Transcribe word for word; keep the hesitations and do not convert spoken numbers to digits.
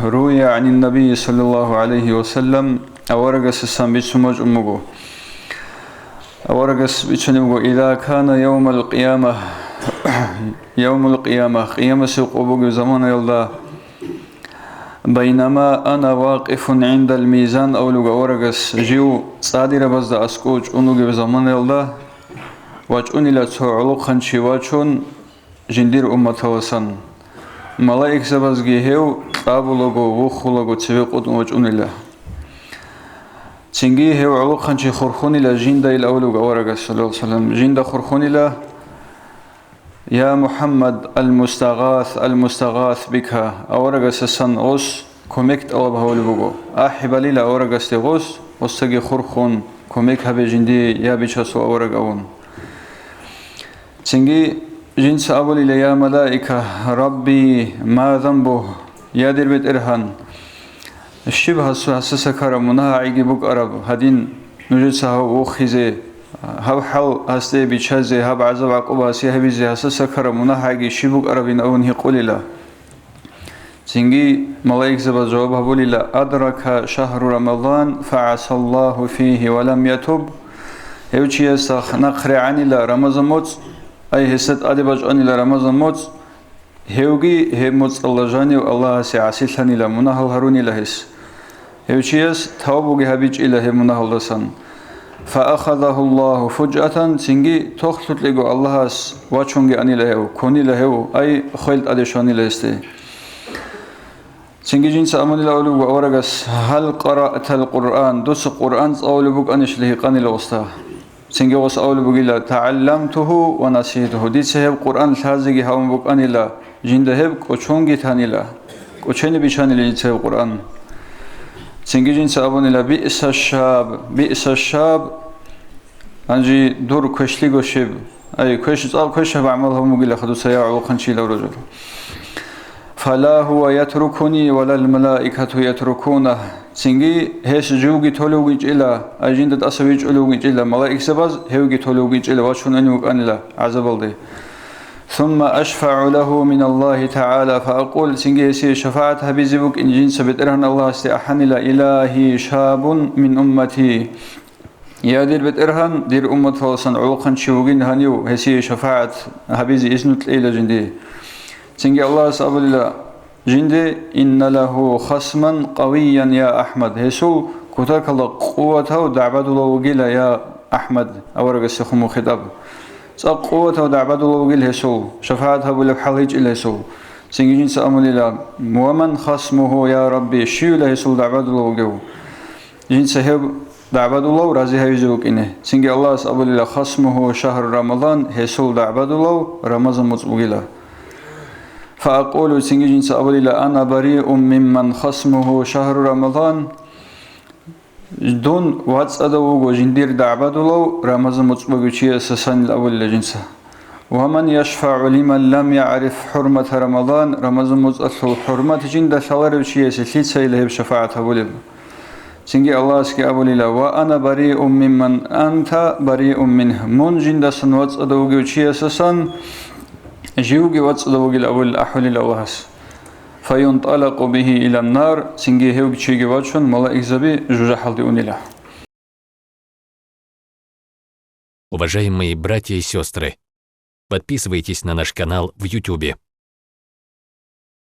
روي عن النبي صلى الله عليه وسلم, аварагасасан бицун бачӀун буго. Аварагас бицунеб буго: إذا كان يوم القيامة, يوم القيامة, къиямасеб къо бугеб заманаялда, بينما أنا واقف عند الميزان, абулеб буго аварагас, жив цӀадирабазда аскӀов чӀун вугеб заманаялда, вачӀунила цо гӀолохъанчи вачун, жиндир умматаласан. Малаикзабазги гьев кьабулаго, вухулаго цеве къотӀун вачӀунила. Цинги гьев гӀолохъанчи хурхунила жинда, ил авлуг аварагас, саллаллагьу гӀалайгьи вассалам, жинда хурхунила: «Я МухӀаммад, ал-мустагъас, ал-мустагъас бика», аварагасасан гъос кумек тӀалаб гьавулеб буго. АхӀи балила аварагасде гъос, гъосдаги хурхун, кумек гьабе жиндие, я Бичасул авараг, абун. Цинги жинца абулила: «Я малаика, Рабби, ма занбу, я дир БетӀергьан, щиб гьасу-, гьасаса ккараб мунагьагӀиги букӀараб гьадин нужеца гьав вохизе, гьаб хӀал гьасде бичазе, гьаб гӀазаб-гӀакъуба гьасие гьабизе, гьасаса ккараб мунагьагӀиги щиб букӀарабин?» абун гьикъулила. Цинги малаикзабаз жаваб гьабулила: «Адрака шагьру Рамазан, фагӀасаллагьу фигьи ва лам ятуб». Гьев чиясда нахърегӀанила Рамазан моцӀ, ай, гьесда тӀаде бачӀанила Рамазан моцӀ, гьевги гьеб моцӀалда жанив Аллагьасе гӀасилъанила, мунагьал гьарунила гьес. Гьев чияс тавбуги гьабичӀила гьеб мунагьалдасан. Фаахазагьуллагьу фужатан, цинги тохлъукьего Аллагьас вачунги анила гьев, ккунила гьев, ай, хвел тӀаде щванила гьесде. Цинги жинца абунила авлуго аварагас: «Гьал къараътал Къуръан, дуца Къуръан цӀалулеб букӀанищ?» гьикъанила гъосда. Цинги гъос абулеб бугила: «ТагӀалламтугьу ва наситугьу», дица гьеб Къуръан лъазеги гьавун букӀанила, жинда гьеб кӀочонги танила, кӀочене бичанила жинца гьеб Къуръан. Цинги жинца абунила: «Биъса шаб, биъса шаб, гьанже дур квешлъиго щиб, ай, квеш, цӀакъ квешаб гӀамал гьабун бугилаха дуца, я гӀолохъанчияв ружур. Фала гьува ятрукуни ва лал малаикату ятрукунагь». Цинги гьес живги толев вугичӀила, ай, жинда тӀаса вичӀулев вугичӀила, малаикзабаз гьевги толев вугичӀила, вачун унев вукӀанила гӀазабалде. Сумма ашфагӀу лагьу миналлагьи тагӀала фаакъул, цинги гьесие шафагӀат гьабизе букӀин жинца БетӀергьан Аллагьасде ахӀанила: «Илагьи, шабун мин уммати». Я дир БетӀергьан, дир умматаласан гӀолохъанчи вугин гьанив, гьесие шафагӀат гьабизе изну кьейила жинде. Цинги Аллагьас абулила жинде: «Инна лагьу хасман къавиян, я АхӀмад». Гьесул кутакалда къуватав дагӀбадулав вугила, я АхӀмад, аварагасехун хитӀаб. ЦӀакъ къуватав дагӀбадулав вугил гьесул, шафагӀат гьабулеб хӀал гьечӀил гьесул. Цинги жинца абулила: «Ва ман хасмугьу, я Рабби, щивила гьесул дагӀбадулав вугев?» Жинца гьев дагӀбадулав рази гьавизе вукӀине. Цинги Аллагьас абулила: «Хасмугьу шагьру Рамазан», гьесул дагӀбадулав Рамазан муцӀ бугила. Фаакъулу, цинги жинца абулила: «Ана бариун мимман хасмугьу шагьру Рамазан». Дун вацӀцӀадав вуго жиндир дагӀбадулав Рамазан муцӀ бугев чиясасанил абулила жинца. «Ва ман яшфагӀу лиман лам яъриф хӀурмата Рамазан», Рамазан муцӀалъул хӀурмат жинда лъаларев чиясе лъицайила гьеб шафагӀат гьабулеб? Цинги Аллагьасги абулила: «Ва ана бариун мимман анта бариун мингь», мун жиндасан вацӀцӀадав вугев чиясасан, живги вацӀцӀадав вугил абулел ахӀулил Аллагьас. «Фаюнталакъу бигьи илан нар», цинги гьев чиги вачун, малаикзаби жужахӀалде унила. Уважаемые братья и сестры, подписывайтесь на наш канал в Ютубе.